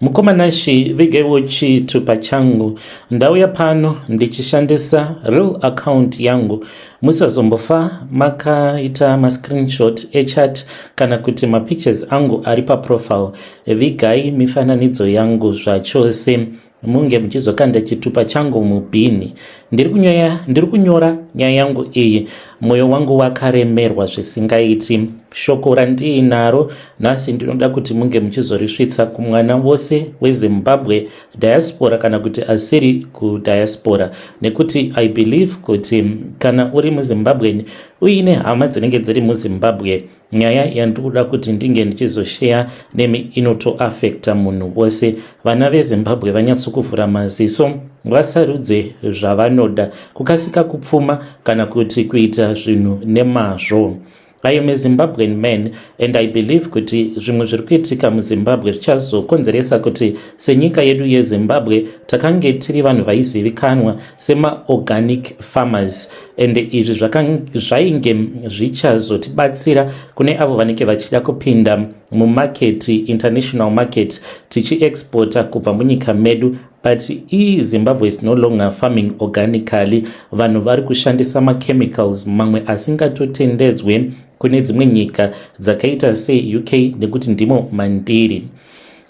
Mukoma Nashy, vigaiwo chitupa changu. Ndauya pano ndichishandisa real account yangu. Musazombofa makaita mascreenshot echat kana kuti mapictures angu ari paprofile. Vigai mifananidzo yangu zvachose. Munge muchizokanda chitupa changu mubhini. Ndiri kunyora nyaya yangu iyi, mwoyo wangu wakaremerwa zvisingaiti. Shoko randiinaro nhasi ndinoda kuti munge muchizorisvitsa kumwana wose weZimbabwe diaspora kana kuti asiri kudiaspora, nekuti I believe kuti kana uri muZimbabwe uine hama dzinenge dziri muZimbabwe, nyaya yandiri kuti ndinge ndichizosheya nemi inotoafekta munhu wose. Vana veZimbabwe vanyatsokuvhura maziso, vasarudze zvavanoda, kukasika kupfuma kana kuti kuita zvinhu nemazvo. I am a Zimbabwean man and I believe kuti zvimwe zviri kuitika muZimbabwe zvichazokonzeresa kuti senyika yedu yeZimbabwe takange tiri vanhu vaizivikanwa semaorganic farmers, and izvi zvainge zvichazotibatsira kune avo vanenge vachida kupinda mumarket, international market, tichiexporta kubva munyika medu. But iZimbabwe is no longer farming organically. Vanhu vari kushandisa machemicals mamwe asingatotendedzwe kune dzimwe nyika dzakaita seUK, nekuti ndimo mandiri.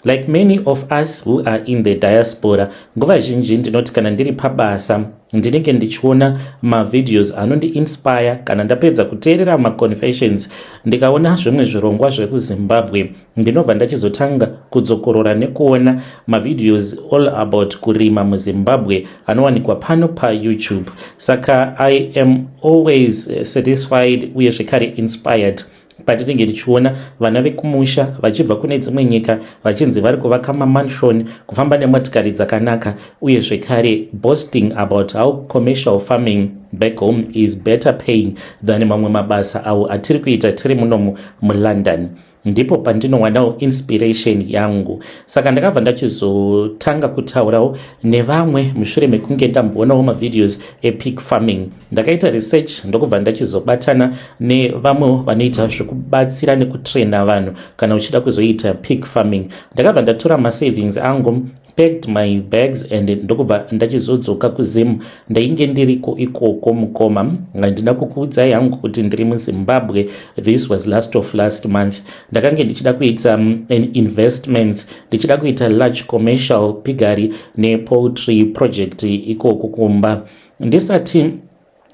Like many of us who are in the diaspora, nguva zhinji ndinoti kana ndiri pabasa ndinenge ndichiona mavideos anondiinspire. Kana ndapedza kuteerera maconfessions, ndikaona zvimwe zvirongwa zvekuZimbabwe, ndinobva ndachizotanga kudzokorora nekuona mavideos all about kurima muZimbabwe anowanikwa pano paYouTube. Saka I am always satisfied uye zvekare inspired patinenge tichiona vana vekumusha vachibva kune dzimwe nyika vachinzi vari kuvaka mamansion, kufamba nemotikari dzakanaka, uye zvekare boasting about how commercial farming back home is better paying than mamwe mabasa awo atiri kuita tiri munomu muLondon. Ndipo pandinowanawo inspiration yangu. Saka ndakabva ndachizotanga kutaurawo nevamwe mushure mekunge ndamboonawo mavideos epig farming. Ndakaita research, ndokubva ndachizobatana nevamwewo vanoita zvekubatsira nekutraina vanhu kana uchida kuzoita pig farming. Ndakabva ndatora masavings angu, packed my bags and ndokubva ndachizodzoka kuZim. Ndainge ndiriko ikoko, mukoma, handina kukuudzai hangu kuti ndiri muZimbabwe. This was last of last month. Ndakange ndichida kuita an investments, ndichida kuita large commercial piggery nepoultry project ikoko kumba. Ndisati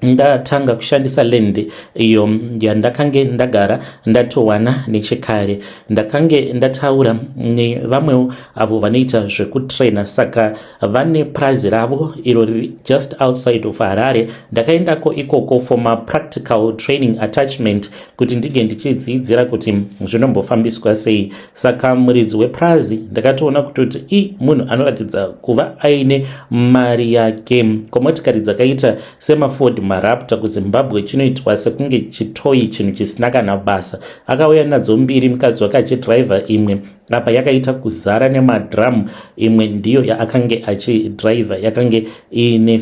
ndatanga kushandisa land iyo yandakange ndagara ndatowana nechekare, ndakange ndataura nevamwewo avo vanoita zvekutraina. Saka vane prazi ravo iro riri just outside of Harare. Ndakaendako ikoko for mapractical training attachment kuti ndinge ndichidzidzira kuti zvinombofambiswa sei. Saka muridzi weprazi ndakatoona kutoti i munhu anoratidza kuva aine mari yake. Komotikari dzakaita semaFord maRaptor kuZimbabwe chinoitwa sekunge chitoyi, chinhu chisina kana basa. Akauya nadzo mbiri, mukadzi wake achidhiraivha imwe. Apa yakaita kuzara nemadhiramu. Imwe ndiyo yaakange achidhiraivha, yakange iine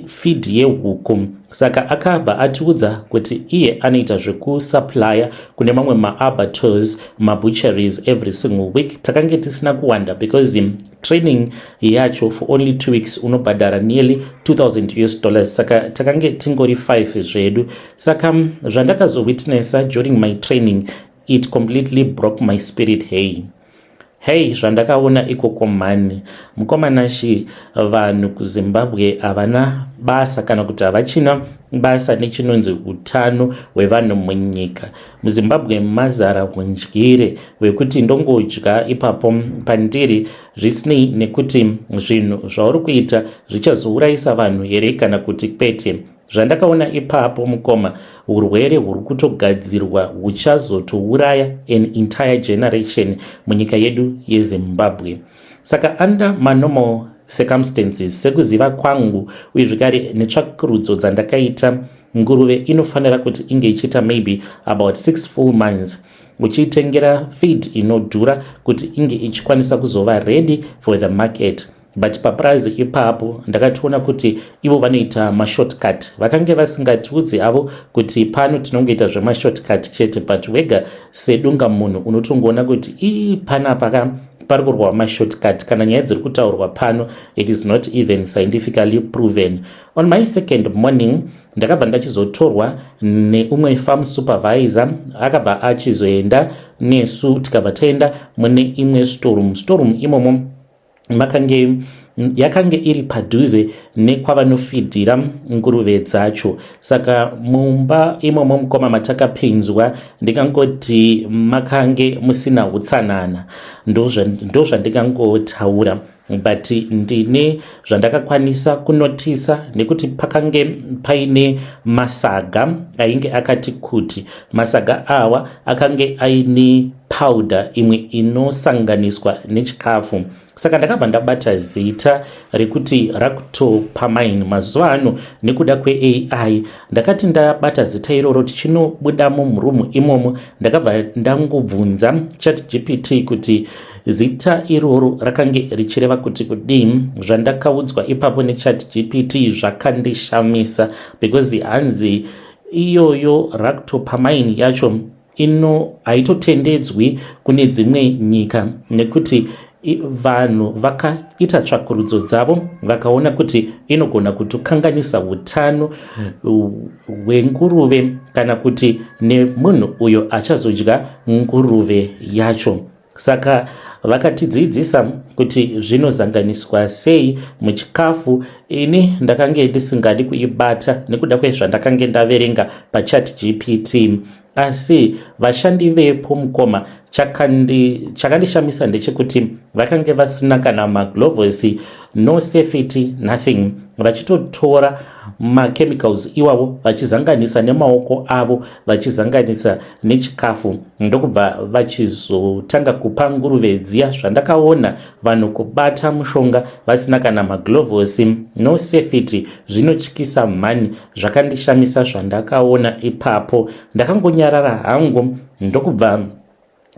feed yehuku. Saka akabva atiudza kuti iye anoita zvekusupplya kune mamwe maabattoirs, mabutcheries every single week. Takange tisina kuwanda because training yacho for only 2 weeks unobhadhara nearly 2000 US dollars. Saka takange tingori 5 zvedu. Saka zvandakazowitnessa during my training, it completely broke my spirit. Hey hey, zvandakaona ikoko mhani, mukoma Nashy, vanhu kuZimbabwe havana basa kana kuti havachina basa nechinonzi utano hwevanhu munyika. MuZimbabwe mazara undyire hwekuti ndongodya ipapo pandiri, zvisinei nekuti zvinhu zvauri kuita zvichazourayisa vanhu here kana kuti kwete. Zvandakaona ipapo, mukoma, urwere huri kutogadzirwa huchazotouraya an entire generation munyika yedu yeZimbabwe. Saka under manormal circumstances, sekuziva kwangu uye zvekare netsvakurudzo dzandakaita, nguruve inofanira kuti inge ichiita maybe about 6 full months uchiitengera feed inodhura kuti inge ichikwanisa kuzova ready for the market. But papurazi ipapo ndakatoona kuti ivo vanoita mashortcut. Vakange vasingatiudzi avo kuti pano tinongoita zvemashortcut chete, but wega sedunga munhu unotongoona kuti ii, panapa ka pari kurwa mashortcut. Kana nyaya dziri kutaurwa pano, it is not even scientifically proven. On my second morning ndakabva ndachizotorwa neumwe farm supervisor, akabva achizoenda nesu, tikabva taenda mune imwe storeroom. Storeroom imomo makange yakange iri padhuze nekwavanofidhira nguruve dzacho. Saka mumba imomo, mukoma, matakapinzwa, ndingangoti makange musina utsanana, ndo zvandingangotaura. But ndine zvandakakwanisa kunotisa, nekuti pakange paine masaga ainge akati kuti. Masaga awa akange aine powder imwe inosanganiswa nechikafu. Saka ndakabva ndabata zita rekuti ractopamine. Mazuva ano nekuda kweAI, ndakati ndabata zita iroro, tichinobudamo murumu imomo, ndakabva ndangobvunza ChatGPT kuti zita iroro rakange richireva kuti kudii. Zvandakaudzwa ipapo neChatGPT zvakandishamisa, because hanzi iyoyo ractopamine yacho ino haitotendedzwi kune dzimwe nyika, nekuti vanhu vakaita tsvakurudzo dzavo vakaona kuti inogona kutokanganisa utano hwenguruve kana kuti nemunhu uyo achazodya nguruve yacho. Saka vakatidzidzisa kuti zvinozanganiswa sei muchikafu. Ini ndakange ndisingadi kuibata nekuda kwezvandakange ndaverenga paChat GPT. Asi vashandi vepo, mukoma, chakandishamisa ndechekuti vakange vasina kana magloves, no safety, nothing, vachitotora machemicals iwavo vachizanganisa nemaoko avo, vachizanganisa nechikafu, ndokubva vachizotanga kupa nguruve dziya. Zvandakaona vanhu kubata mushonga vasina kana magloves, no safety, zvinotyisa mhani. Zvakandishamisa zvandakaona ipapo. Ndakangonyarara hangu,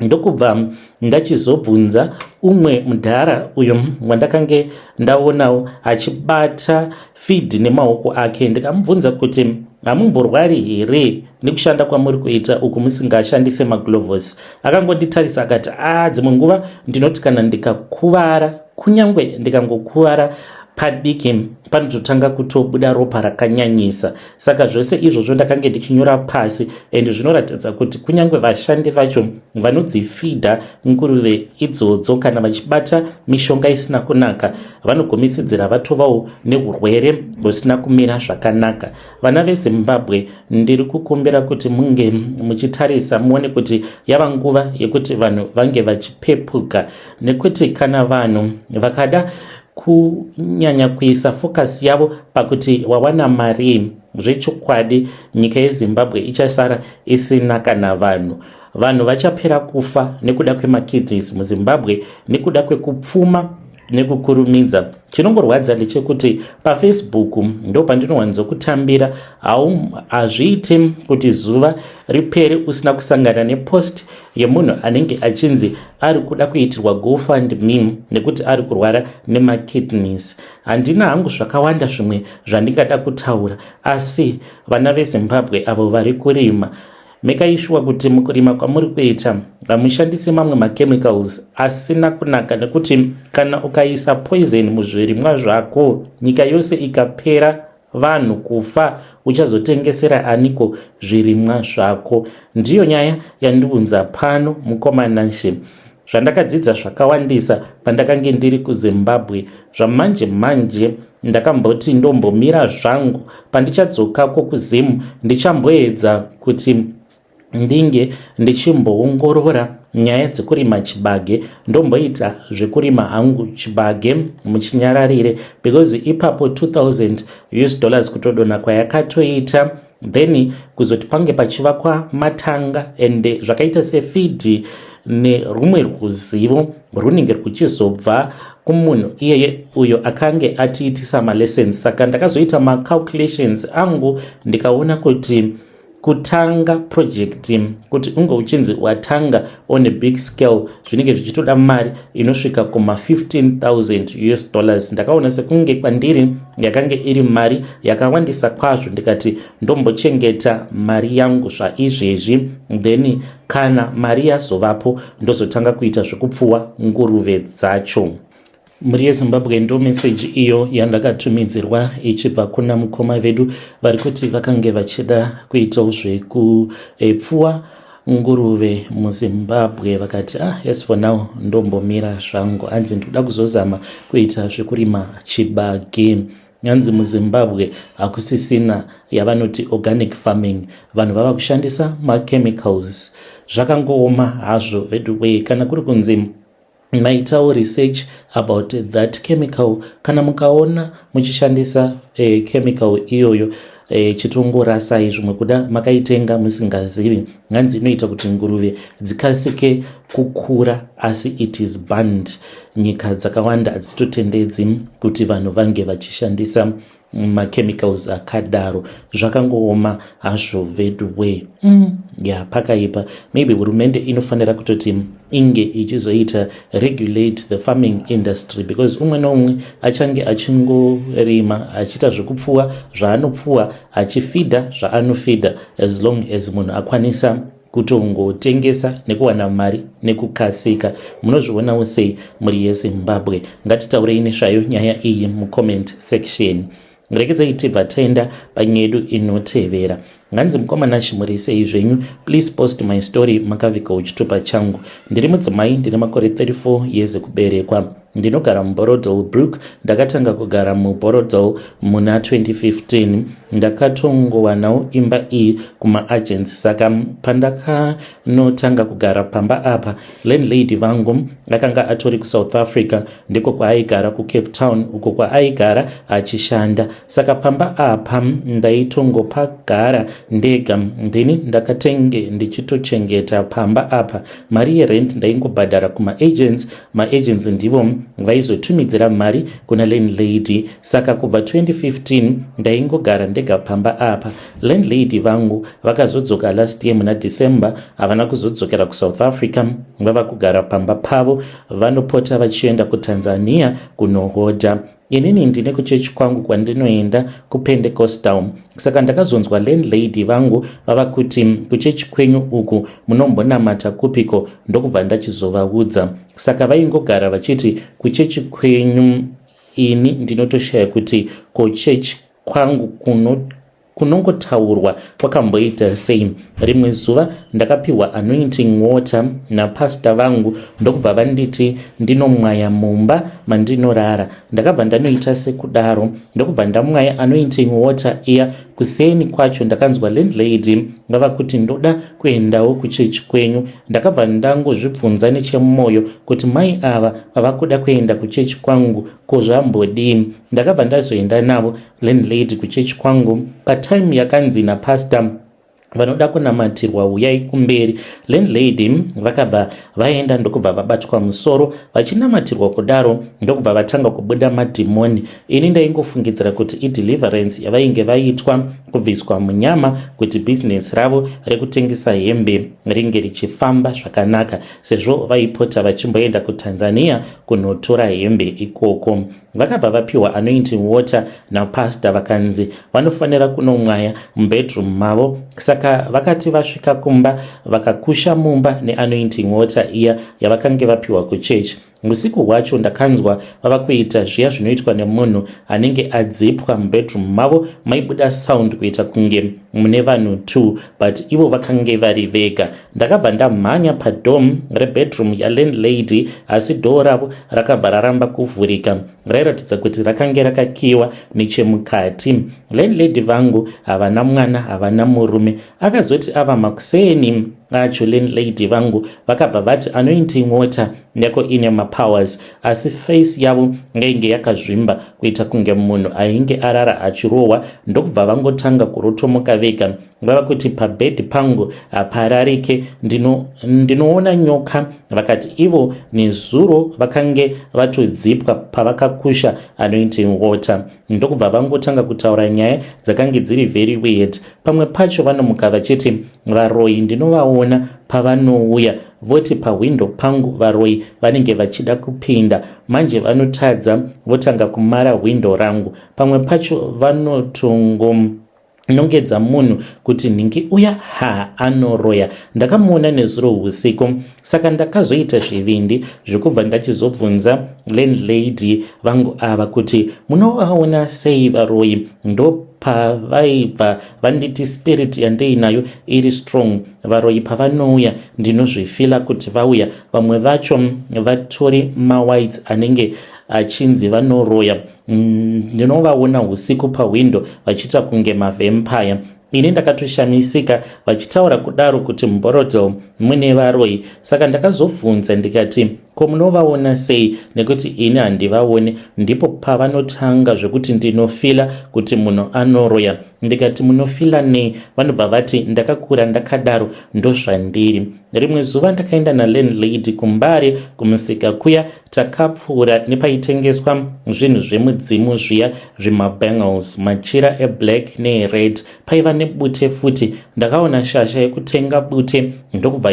ndokubva ndachizobvunza umwe mudhara uyo wandakange ndaonawo achibata feed nemaoko ake. Ndikamubvunza kuti, "Hamumborwari here nekushanda kwamuri kuita uku musingashandise magloves?" Akangonditarisa akati, "A, dzimwe nguva ndinoti kana ndikakuvara, kunyange ndikangokuvara padiki, panototanga kutobuda ropa rakanyanyisa." Saka zvose izvozvo ndakange ndichinyora pasi, and zvinoratidza kuti kunyange vashandi vacho vanodzifidha nguruve idzodzo, kana vachibata mishonga isina kunaka, vanogumisidzira vatovawo neurwere husina kumira zvakanaka. Vana veZimbabwe, ndiri kukumbira kuti munge muchitarisa muone kuti yava nguva yekuti vanhu vange vachipepuka, nekuti kana vanhu vakada kunyanya kuisa focus yavo pakuti wawana mari, zvechokwadi nyika yeZimbabwe ichasara isina kana vanhu. Vanhu vachapera kufa nekuda kwemakidneys muZimbabwe nekuda kwekupfuma nekukurumidza. Chinongorwadza ndechekuti paFacebook ndo pandinowanzokutambira. Hazviiti kuti zuva ripere usina kusangana nepost yemunhu anenge achinzi ari kuda kuitirwa GoFundMe nekuti ari kurwara nemakidneys. Handina hangu zvakawanda zvimwe zvandingada kutaura, asi vana veZimbabwe avo vari kurima, mekai sure kuti mukurima kwamuri kuita hamushandisi mamwe machemicals asina kunaka, nekuti kana ukaisa poison muzvirimwa zvako, nyika yose ikapera vanhu kufa, uchazotengesera aniko zvirimwa zvako? Ndiyo nyaya yandiunza pano, mukoma Nashe. Zvandakadzidza zvakawandisa pandakange ndiri kuZimbabwe. Zvamanje manje ndakamboti ndombomira zvangu. Pandichadzokako kuZimu, ndichamboedza kuti ndinge ndichimboongorora nyaya dzekurima chibage. Ndomboita zvekurima hangu chibage muchinyararire, because ipapo 2000 US dollars kutodonha kwayakatoita, then kuzoti pange pachivakwa matanga and zvakaita sefeed nerumwe ruzivo runenge rwuchizobva kumunhu iyeye uyo akange atiitisa malessons. Saka ndakazoita macalculations angu, ndikaona kuti Kutanga project, kuti unge uchinzi watanga on a big scale, zvinenge zvichitoda mari inosvika kuma 15,000 US dollars. Ndakaona sekunge kwandiri yakange iri mari yakawandisa kwazvo, ndikati ndombochengeta mari yangu zvaizvezvi, then kana mari yazovapo ndozotanga kuita zvekupfuwa nguruve dzacho. Mhuri yeZimbabwe, ndo meseji iyo yandakatumidzirwa ichibva kuna mukoma vedu vari kuti vakange vachida kuitawo zvekupfuwa nguruve muZimbabwe. Vakati, "Ah, as for now ndombomira zvangu." Hanzi, "Ndikuda kuzozama kuita zvekurima chibage." Hanzi muZimbabwe hakusisina yavanoti organic farming, vanhu vava kushandisa machemicals. Zvakangooma hazvo veduway. Kana kuri kunzi maitawo research about that chemical, kana mukaona muchishandisa chemical iyoyo, chitongorasai. Zvimwe kuda makaitenga musingazivi. Nganzi inoita kuti nguruve dzikasike kukura, asi it is banned. Nyika dzakawanda hadzitotendedzi kuti vanhu vange vachishandisa machemicals akadaro. Zvakangooma hazvo veduway. Ya, pakaipa. Maybe hurumende inofanira kutoti inge ichizoita regulate the farming industry, because umwe neumwe achange achingorima, achiita zvekupfuwa zvaanopfuwa, achifidha zvaanofidha, as long as munhu akwanisa kutongotengesa nekuwana mari nekukasika. Munozvionawo sei, mhuri yeZimbabwe? Ngatitaurei nezvayo nyaya iyi mucomment section. Rekedzai tibva taenda panyaya yedu inotevera. Nganzi, "Mukoma Nashi, muri sei zvenyu? Please post my story. Makavigawo chitupa changu. Ndiri mudzimai, ndine makore 34 years ekuberekwa. Ndinogara muBorrowdale Brooke. Ndakatanga kugara muBorrowdale muna 2015. Ndakatongowanawo imba iyi kumaagents. Saka pandakanotanga kugara pamba apa, landlady vangu akanga atori kuSouth Africa, ndiko kwaaigara kuCape Town, uko kwaaigara achishanda. Saka pamba apa ndaitongopagara ndega. Ndini ndakatenge ndichitochengeta pamba apa. Mari yerent ndaingobhadhara kumaagents. Maagents ndivo vaizotumidzira mari kuna landlady. Saka kubva 2015 ndaingogara ndega pamba apa. Landlady vangu vakazodzoka last year muna December. Havana kuzodzokera kuSouth Africa, vava kugara pamba pavo. Vanopota vachienda kuTanzania kunohodha. Inini ndine kuchechi kwangu kwandinoenda, kuPentecostal. Saka ndakazonzwa landlady vangu vava kuti, 'Kuchechi kwenyu uku munombonamata kupiko?' Ndokubva ndachizovaudza. Saka vaingogara vachiti, 'Kuchechi kwenyu.' Ini ndinotoshaya kuti kochechi kwangu kunongotaurwa kwakamboita sei. Rimwe zuva ndakapiwa anointing water napasta vangu, ndokubva vanditi ndinomwaya mumba mandinorara. Ndakabva ndanoita sekudaro, ndokubva ndamwaya anointing water iya. Kuseni kwacho ndakanzwa landlady vava kuti, 'Ndoda kuendawo kuchechi kwenyu.' Ndakabva ndangozvibvunza nechemumwoyo kuti mai ava vava kuda kuenda kuchechi kwangu, ko zvambodini? Ndakabva ndazoenda navo landlady kuchechi kwangu. Patime yakanzi napasta, 'Vanoda kunamatirwa, uyai kumberi,' landlady vakabva vaenda, ndokubva vabatwa musoro vachinamatirwa kudaro, ndokubva vatanga kubuda madhimoni. Ini ndaingofungidzira kuti ideliverance yavainge vaitwa, kubviswa munyama kuti bhizinesi ravo rekutengesa hembe ringe richifamba zvakanaka, sezvo vaipota vachimboenda kuTanzania kunotora hembe ikoko. Vakabva vapiwa anointing water napasta, vakanzi vanofanira kunomwaya mubedroom mavo. Saka vakati vasvika kumba, vakakusha mumba neanointing water iya yavakange vapiwa kuchechi. Usiku hwacho ndakanzwa vava kuita zviya zvinoitwa nemunhu anenge adzipwa. Mubedroom mavo maibuda sound kuita kunge mune vanhu 2, but ivo vakange vari vega. Ndakabva ndamhanya padoor rebedroom yalandlady, asi door ravo rakabva raramba kuvhurika. Rairatidza kuti rakange rakakiwa nechemukati. Landlady vangu havana mwana, havana murume. Akazoti ava makuseni acho, landlady vangu vakabva vati, 'Anointing water yako ine mapowers.' Asi face yavo ngainge yakazvimba kuita kunge munhu ainge arara achirohwa, ndokubva vangotanga kurotomoka vega. Vava kuti pabhedhi pangu hapararike, ndinoona nyoka. Vakati ivo nezuro vakange vatodzipwa pavakakusha anointing water. Ndokubva vangotanga kutaura nyaya dzakange dziri very weird. Pamwe pacho vanomuka vachiti varoyi ndinovaona pavanouya, voti pahwindo pangu varoyi vanenge vachida kupinda, manje vanotadza, votanga kumara hwindo rangu. Pamwe pacho vanotongo nongedza munhu kuti nhingi uya ha anoroya, ndakamuona nezuro usiku. Saka ndakazoita zvivindi zvekubva ndachizobvunza landlady vangu ava kuti munovaona sei varoyi. Ndopavaibva vanditi spirit yandiinayo iri strong, varoyi pavanouya ndinozvifeela kuti vauya. Vamwe vacho vatori mawhites anenge achinzi vanoroya. Ndinovaona usiku pahwindo vachiita kunge mavampire. Ini ndakatoshamisika vachitaura kudaro kuti muBorrowdale mune varoyi. Saka ndakazobvunza ndikati, "Ko munovaona sei, nekuti ini handivaoni?" Ndipo pavanotanga zvekuti ndinofeela kuti munhu anoroya. Ndikati, "Munofeela nei?" Vanobva vati, "Ndakakura ndakadaro, ndozvandiri." Rimwe zuva ndakaenda nalandlady kuMbare kumusika kuya. Takapfuura nepaitengeswa zvinhu zvemudzimu zviya, zvimabangles, machira eblack neered. Paiva nebute futi. Ndakaona shasha yekutenga bute ndokubva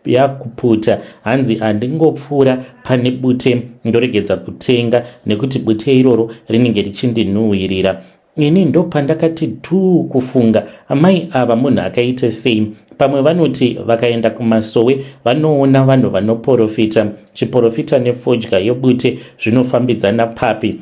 yakuputa, hanzi, "Handingopfuura pane bute ndoregedza kutenga nekuti bute iroro rinenge richindinhuhwirira." Ini ndopandakati dhuu kufunga, amai ava munhu akaita sei? Pamwe vanoti vakaenda kumasowe vanoona vanhu vanoprofita. Chiprofita nefodya yebute zvinofambidzana papi?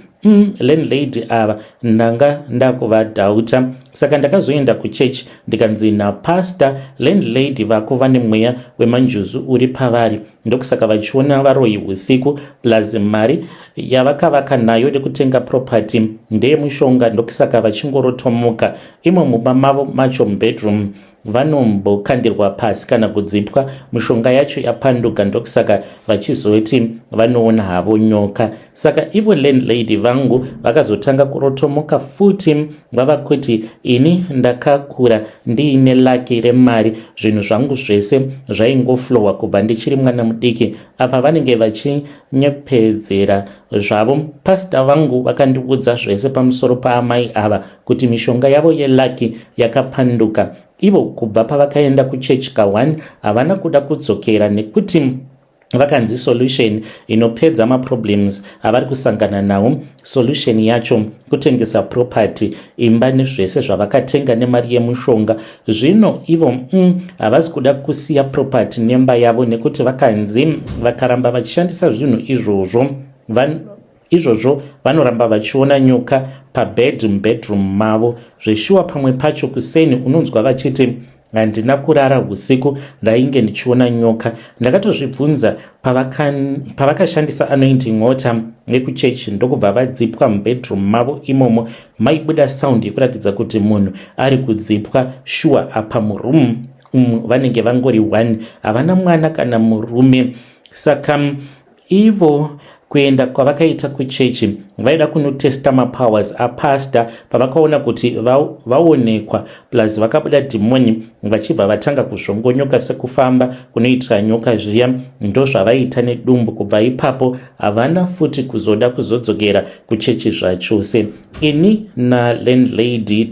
Landlady ava ndanga ndakuvadoubta. Saka ndakazoenda kuchechi, ndikanzi napastor, "Landlady vako vane mweya wemanjuzu uri pavari, ndokusaka vachiona varoyi usiku, plus mari yavakavaka nayo nekutenga property ndeyemushonga, ndokusaka vachingorotomuka imo mumba mavo macho. Mubedroom vanombokandirwa pasi kana kudzipwa, mishonga yacho yapanduka, ndokusaka vachizoti vanoona havo nyoka." Saka ivo landlady vangu vakazotanga kurotomoka futi, vava kuti ini ndakakura ndiine luck remari, zvinhu zvangu zvese zvaingoflowa kubva ndichiri mwana mudiki. Apa vanenge vachinyepedzera zvavo. Pastor vangu vakandiudza zvese pamusoro paamai ava, kuti mishonga yavo yeluck yakapanduka. Ivo kubva pavakaenda kuchechi ka1 havana kuda kudzokera, nekuti vakanzi solution inopedza maproblems avari kusangana nawo, solution yacho kutengesa property, imba nezvese zvavakatenga nemari yemushonga. Zvino ivo havasi kuda kusiya property nemba yavo, nekuti vakanzi vakaramba vachishandisa zvinhu izvozvo vanoramba vachiona nyoka pabed mubedroom mavo zveshuwa. Pamwe pacho kuseni unonzwa vachiti, "Handina kurara usiku, ndainge ndichiona nyoka." Ndakatozvibvunza pavakashandisa anointing water yekuchechi, ndokubva vadzipwa mubedroom mavo imomo, maibuda sound yekuratidza kuti munhu ari kudzipwa shuwa. Apa muroom umu vanenge vangori one, havana mwana kana murume. Saka ivo kuenda kwavakaita kuchechi vaida kunotesta mapowers apastor. Pavakaona kuti vaonekwa plus vakabuda dhimoni, vachibva vatanga kuzvongonyoka sekufamba kunoitira nyoka zviya, ndozvavaita nedumbu. Kubva ipapo havana futi kuzoda kuzodzokera kuchechi zvachose. Ini nalandlady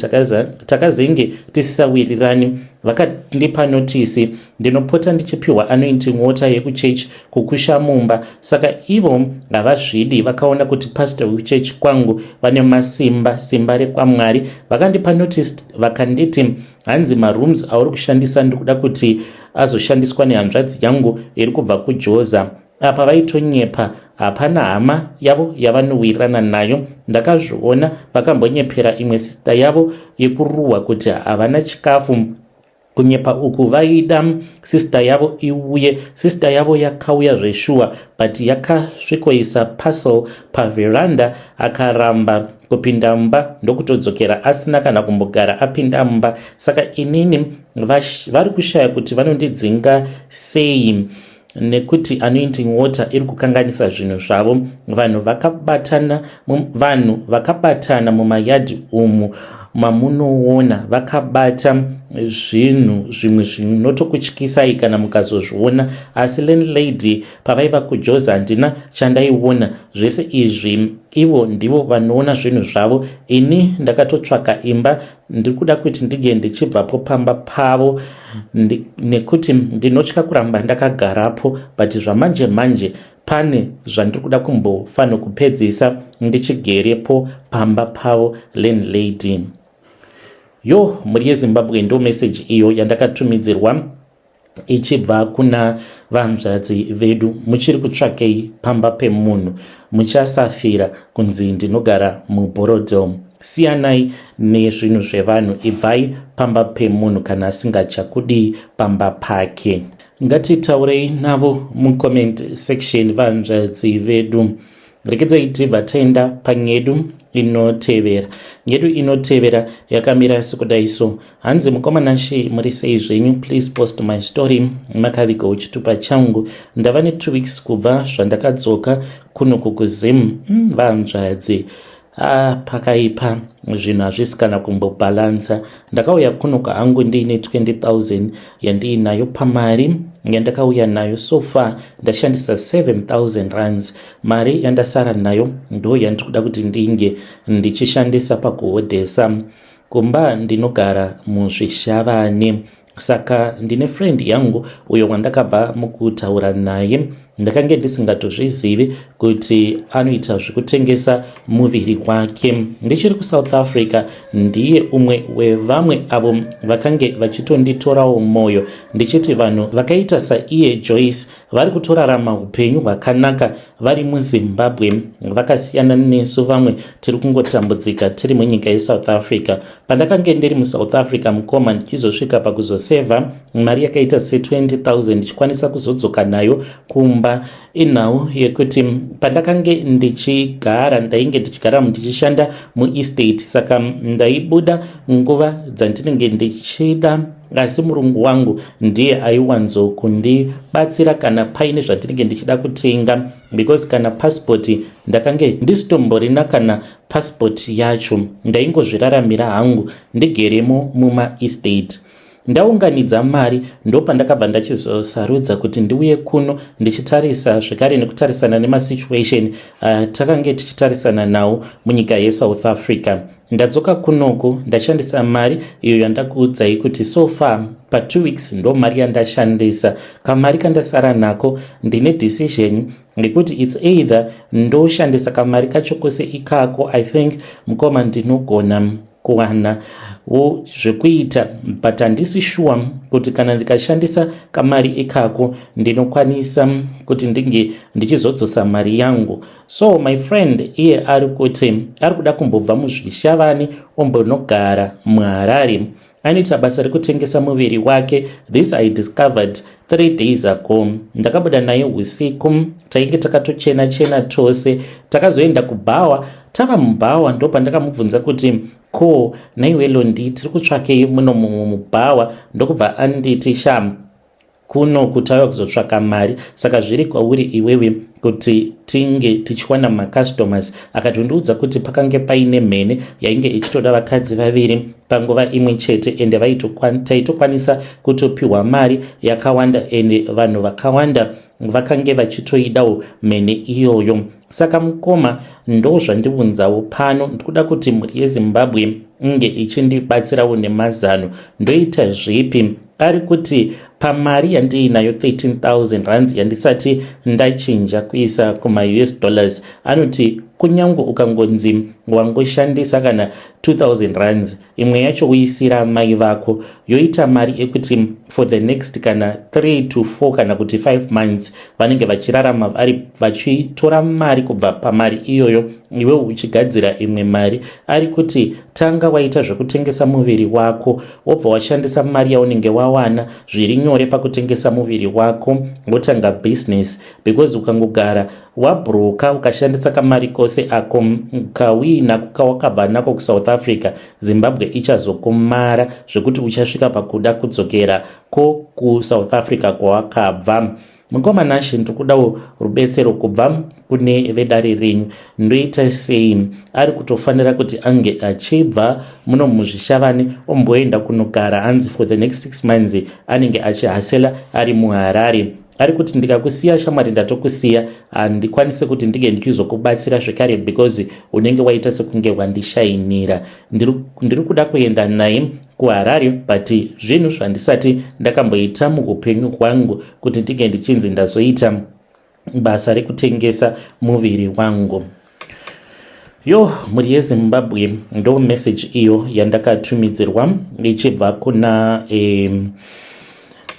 takazenge tisisawirirani. Vakandipa notice. Ndinopota ndichipiwa anointing water yekuchechi kukusha mumba, saka ivo havazvidi. Vakaona kuti pastor wekuchechi kwangu vane masimba, simba rekwamwari. Vakandipa notice, vakanditi hanzi, "Marooms auri kushandisa ndikuda kuti azoshandiswa nehanzvadzi yangu iri kubva kuJoza." Apa vaitonyepa, hapana hama yavo yavanowirirana nayo. Ndakazviona vakambonyepera imwe sister yavo yekuruhwa kuti havana chikafu. Kunyepa uku, vaida sister yavo iuye. Sister yavo yakauya zveshuwa, but yakasvikoisa parcel paveranda, akaramba kupinda mumba, ndokutodzokera asina kana kumbogara apinda mumba. Saka inini vari kushaya kuti vanondidzinga sei, nekuti anointing water iri kukanganisa zvinhu zvavo. Vanhu vakabatana, vanhu vakabatana mumayadhi umu. mamunoona vakabata zvinhu zvimwe zvinotokutyisai kana mukazozviona. Asi landlady pavaiva kuJozi handina chandaiona. Zvese izvi ivo ndivo vanoona zvinhu zvavo. Ini ndakatotsvaka imba, ndiri kuda kuti ndinge ndichibvapo pamba pavo nekuti ndinotya kuramba ndakagarapo, but zvamanje manje pane zvandiri kuda kumbofanira kupedzisa ndichigerepo pamba pavo landlady. Yo, mhuri yeZimbabwe, ndo meseji iyo yandakatumidzirwa ichibva kuna vanzvadzi vedu. Muchiri kutsvakei pamba pemunhu? Muchasafira kunzi ndinogara muBorrowdale. Siyanai nezvinhu zvevanhu, ibvai pamba pemunhu kana asingachakudii pamba pake. Ngatitaurei navo mucomment section, vanzvadzi vedu. Rekedzai tibva taenda panyedu inotevera. Nyedu inotevera yakamira sekudai so. Hanzi, "Mukomanashi, muri sei zvenyu? Please post my story. Makavigawo chitupa changu. Ndava ne2 weeks kubva zvandakadzoka kunoku kuZim." Vanzvadzi, ah, pakaipa, zvinhu hazvisi kana kumbobhalansa. Ndakauya kunoku hangu ndiine 20 000 yandiinayo. Pamari yandakauya nayo, so far ndashandisa 7000 rands. Mari yandasara nayo ndo yandiri kuda kuti ndinge ndichishandisa pakuhodhesa. Kumba ndinogara muZvishavane. Saka ndine friend yangu uyo wandakabva mukutaura naye. Ndakange ndisingatozvizivi kuti anoita zvekutengesa muviri wake. Ndichiri kuSouth Africa, ndiye umwe wevamwe avo vakange vachitonditorawo mwoyo, ndichiti vanhu vakaita saiye Joyce vari kutorarama upenyu hwakanaka vari muZimbabwe, vakasiyana nesu vamwe tiri kungotambudzika tiri munyika yeSouth Africa. Pandakange ndiri muSouth Africa, mukoma, ndichizosvika pakuzosevha mari yakaita se20 000, ndichikwanisa kuzodzoka nayo kumba. Inhau yekuti pandakange ndichigara, ndainge ndichigara ndichishanda muestate, saka ndaibuda nguva dzandinenge ndichida, asi murungu wangu ndiye aiwanzo kundibatsira kana paine zvandinenge ndichida kutenga, because kana pasipoti ndakange ndisitomborina, kana pasipoti yacho. Ndaingozviraramira hangu ndigeremo mumaestate. Ndaunganidza mari, ndopandakabva ndachizosarudza kuti ndiuye kuno, ndichitarisa zvekare nekutarisana nemasituation takange tichitarisana nawo munyika yeSouth Africa. Ndadzoka kunoku, ndashandisa mari iyo yandakuudzai kuti so far pa2 weeks ndo mari yandashandisa. Kamari kandasara nako, ndine decision ngekuti it's either ndoshandisa kamari kacho kose ikako. I think, mukoma, ndinogona kuwana zvekuita, but handisi sure kuti kana ndikashandisa kamari ikako ndinokwanisa kuti ndinge ndichizodzosa mari yangu. So my friend iye ari kuti ari kuda kumbobva muZvishavane, ombonogara muHarare. Anoita basa rekutengesa muviri wake. This I discovered 3 days ago. Ndakabuda naye usiku, tainge takatochena chena tose. Takazoenda kubhawa. Tava mubhawa, ndopandakamubvunza kuti, "Ko naiwe Londi, tiri kutsvakei muno mubhawa?" Ndokubva anditi, "Sham, kuno kutauya kuzotsvaka mari, saka zviri kwauri iwewe kuti tinge tichiwana macustomers." Akatondiudza kuti pakange paine mhene yainge ichitoda vakadzi vaviri panguva imwe chete, ende taitokwanisa kutopiwa mari yakawanda, ende vanhu vakawanda vakange vachitoidawo mhene iyoyo. Saka mukoma, ndo zvandiunzawo pano. Ndikuda kuti mhuri yeZimbabwe inge ichindibatsirawo nemazano. Ndoita zvipi? Ari kuti pamari yandiinayo, 13,000 rands yandisati ndachinja kuisa kumaUS dollars, anoti kunyange ukangonzi wangoshandisa kana 2000 rands, imwe yacho uisira mai vako, yoita mari yekuti for the next kana 3 to 4 kana kuti 5 months vanenge vachirarama vari vachitora mari kubva pamari iyoyo, iwe uchigadzira imwe mari. Ari kuti tanga waita zvekutengesa muviri wako, wobva washandisa mari yaunenge wawana zviri nyore pakutengesa muviri wako, wotanga business, because ukangogara wabroka ukashandisa kamari kose ako kawina kawakabva nako kuSouth Africa, Zimbabwe ichazokumara zvekuti uchasvika pakuda kudzokera ko kuSouth Africa kwawakabva. Mukoma Nashe, ndiri kudawo rubetsero kubva kune vedare renyu. Ndoita sei? Ari kutofanira kuti ange achibva muno muZvishavane omboenda kunogara, hanzi for the next 6 months anenge achihasela ari muHarare. Ari kuti, "Ndikakusiya shamwari, ndatokusiya, handikwanisi kuti ndinge ndichizokubatsira zvekare because unenge waita sekunge wandishainira. Ndiri kuda kuenda naye kuHarare, but zvinhu zvandisati ndakamboita muupenyu hwangu kuti ndinge ndichinzi ndazoita basa rekutengesa muviri wangu." Yo, mhuri yeZimbabwe, ndo message iyo yandakatumidzirwa ichibva kuna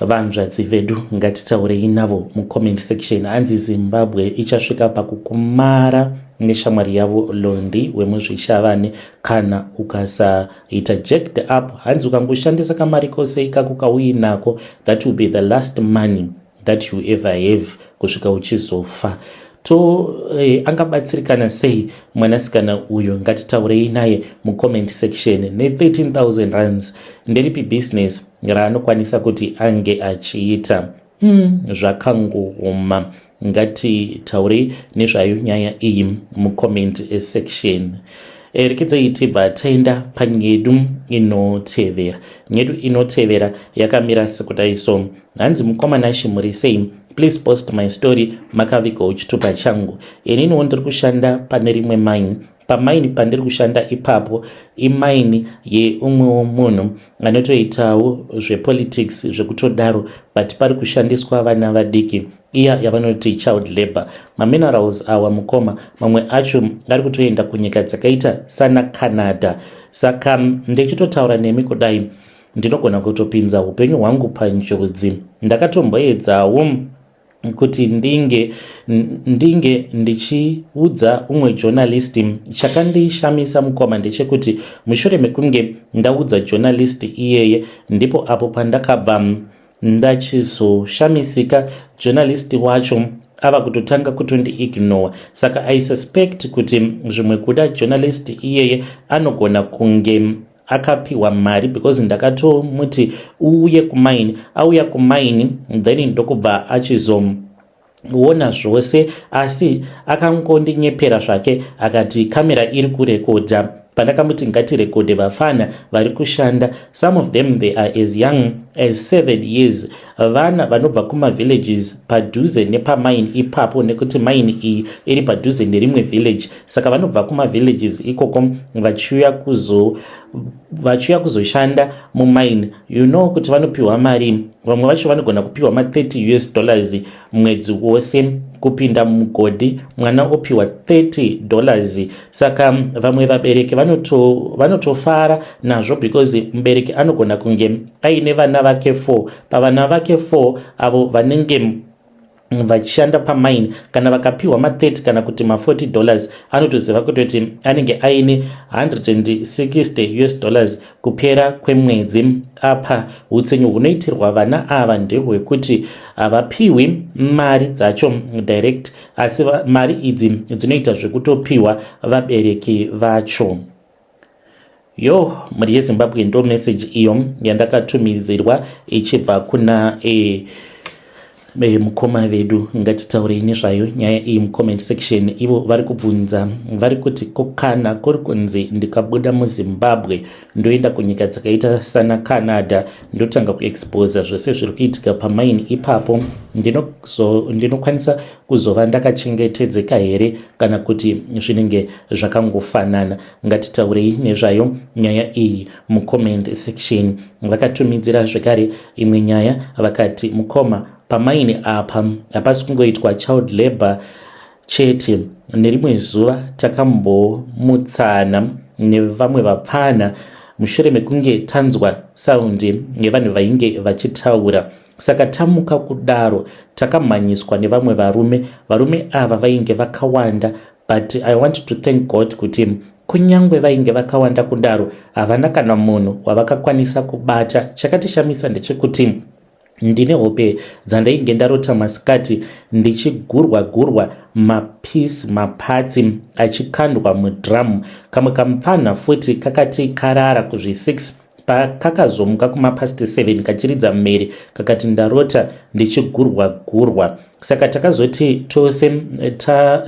vanzvadzi vedu. Ngatitaurei navo mucomment section. Hanzi Zimbabwe ichasvika pakukumara neshamwari yavo Londi wemuZvishavane kana ukasaita jacked up. Hanzi ukangoshandisa kamari kose ikako kauinako, that will be the last money that you ever have kusvika uchizofa. To angabatsirikana sei mwanasikana uyu? Ngatitaurei naye mucomment section. Ne13 000 rands, nderipi business raanokwanisa kuti ange achiita? Zvakangooma. Ngatitaurei nezvayo nyaya iyi mucomment section. Rekedzai tibva taenda panyedu inotevera. Nyedu inotevera yakamira sekudai so. Hanzi, "Mukoma Nashe, muri sei? Please post my story, makavigawo chitupa changu. Ininiwo ndiri kushanda pane rimwe mine. Pamaini pandiri kushanda ipapo imaini yeumwewo munhu anotoitawo zvepolitics zvekutodaro, but pari kushandiswa vana vadiki, iya yavanoti child labor. Maminerals awa mukoma, mamwe acho ari kutoenda kunyika dzakaita sana Canada. Saka ndichitotaura nemi kudai, ndinogona kutopinza upenyu hwangu panjodzi. Ndakatomboedzawo kuti ndinge ndichiudza umwe journalist. Chakandishamisa mukoma ndechekuti mushure mekunge ndaudza journalist iyeye, ndipo apo pandakabva ndachizoshamisika journalist wacho ava kutotanga kutondiignore. Saka I suspect kuti zvimwe kuda journalist iyeye anogona kunge akapiwa mari, because ndakatomuti uuye kumaini. Auya kumaini, then ndokubva achizoona zvose, asi akangondinyepera zvake akati kamera iri kurekodha. Pandakamuti ngatirekodhe vafana vari kushanda, some of them, they are as young as 7 years, vana vanobva kumavillages padhuze nepamaini ipapo, nekuti maini iyi iri padhuze nerimwe village. Saka vanobva kumavillages ikoko vachiuya kuzoshanda mumaini. You know kuti vanopiwa mari, vamwe vacho vanogona kupiwa ma30 US dollars mwedzi wose. Kupinda mugodhi, mwana opiwa $30. Saka vamwe vabereki vanotofara nazvo because mubereki anogona kunge aine vana vake 4. Pavana vake 4 avo vanenge vachishanda pamaini, kana vakapiwa ma30 kana kuti ma40 dollars, anotoziva kutoti anenge aine 160 US dollars kupera kwemwedzi. Apa utsinyi hunoitirwa vana ava ndehwekuti havapiwi mari dzacho direct, asi mari idzi dzinoita zvekutopiwa vabereki vacho." Yo, mhuri yeZimbabwe, ndo message iyo yandakatumidzirwa ichibva kuna mukoma vedu. Ngatitaurei nezvayo nyaya iyi mucomment section. Ivo vari kubvunza, vari kuti, "Ko kana kuri kunzi ndikabuda muZimbabwe ndoenda kunyika dzakaita sana Canada, ndotanga kuexposa zvose zviri kuitika pamaini ipapo, ndinokwanisa kuzova ndakachengetedzeka here, kana kuti zvinenge zvakangofanana?" Ngatitaurei nezvayo nyaya iyi mucomment section. Vakatumidzira zvekare imwe nyaya, vakati, "Mukoma, pamaini apa hapasi kungoitwa child labor chete. Nerimwe zuva takambomutsana nevamwe vapfana mushure mekunge tanzwa saundi yevanhu vainge vachitaura. Saka tamuka kudaro, takamhanyiswa nevamwe varume. Varume ava vainge vakawanda, but I want to thank God kuti kunyange vainge vakawanda kudaro, havana kana munhu wavakakwanisa kubata. Chakatishamisa ndechekuti ndine hope dzandainge ndarota masikati ndichigurwa gurwa mapisi mapatsi achikandwa mudhiramu. Kamwe kamupfanha futi kakati karara kuzvi6 Pakakazomuka kumapast 7 kachiridza mhere kakati ndarota ndichigurwa gurwa. Saka takazoti tose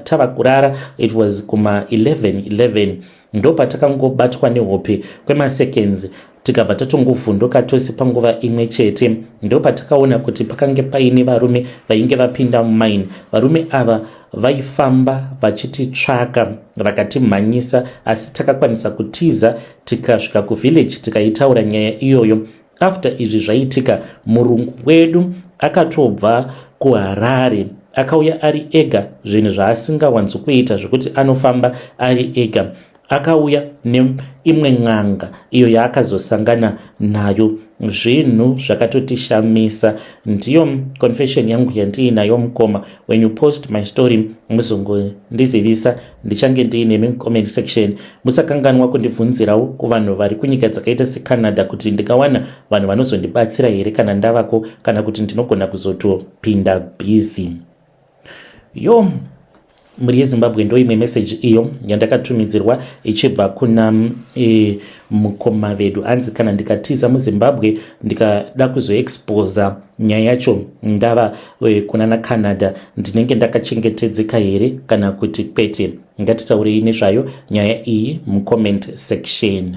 tava kurara, it was kuma 11 11, ndopatakangobatwa nehope kwemaseconds, tikabva tatongovhunduka tose panguva imwe chete. Ndopatakaona kuti pakange paine varume vainge vapinda mumine. Varume ava vaifamba vachititsvaka, vakatimhanyisa, asi takakwanisa kutiza tikasvika kuvillage, tikaitaura nyaya iyoyo. After izvi zvaitika, murungu wedu akatobva kuHarare, akauya ari ega, zvinhu zvaasingawanzokuita zvekuti anofamba ari ega. Akauya neimwe n'anga iyo yaakazosangana nayo. Zvinhu zvakatotishamisa. Ndiyo confession yangu yandiinayo, mukoma. When you post my story, muzongondizivisa, ndichange ndiine mucomment section. Musakanganwa kundibvunzirawo kuvanhu vari kunyika dzakaita seCanada kuti ndikawana vanhu vanozondibatsira here kana ndavako, kana kuti ndinogona kuzotopinda busy. Yo, mhuri yeZimbabwe, ndo imwe meseji iyo yandakatumidzirwa ichibva kuna mukoma vedu. Anzi kana ndikatiza muZimbabwe, ndikada kuzoexposa nyaya yacho ndava kuna naCanada, ndinenge ndakachengetedzeka here kana kuti kwete? Ngatitaurei nezvayo nyaya iyi mucomment section.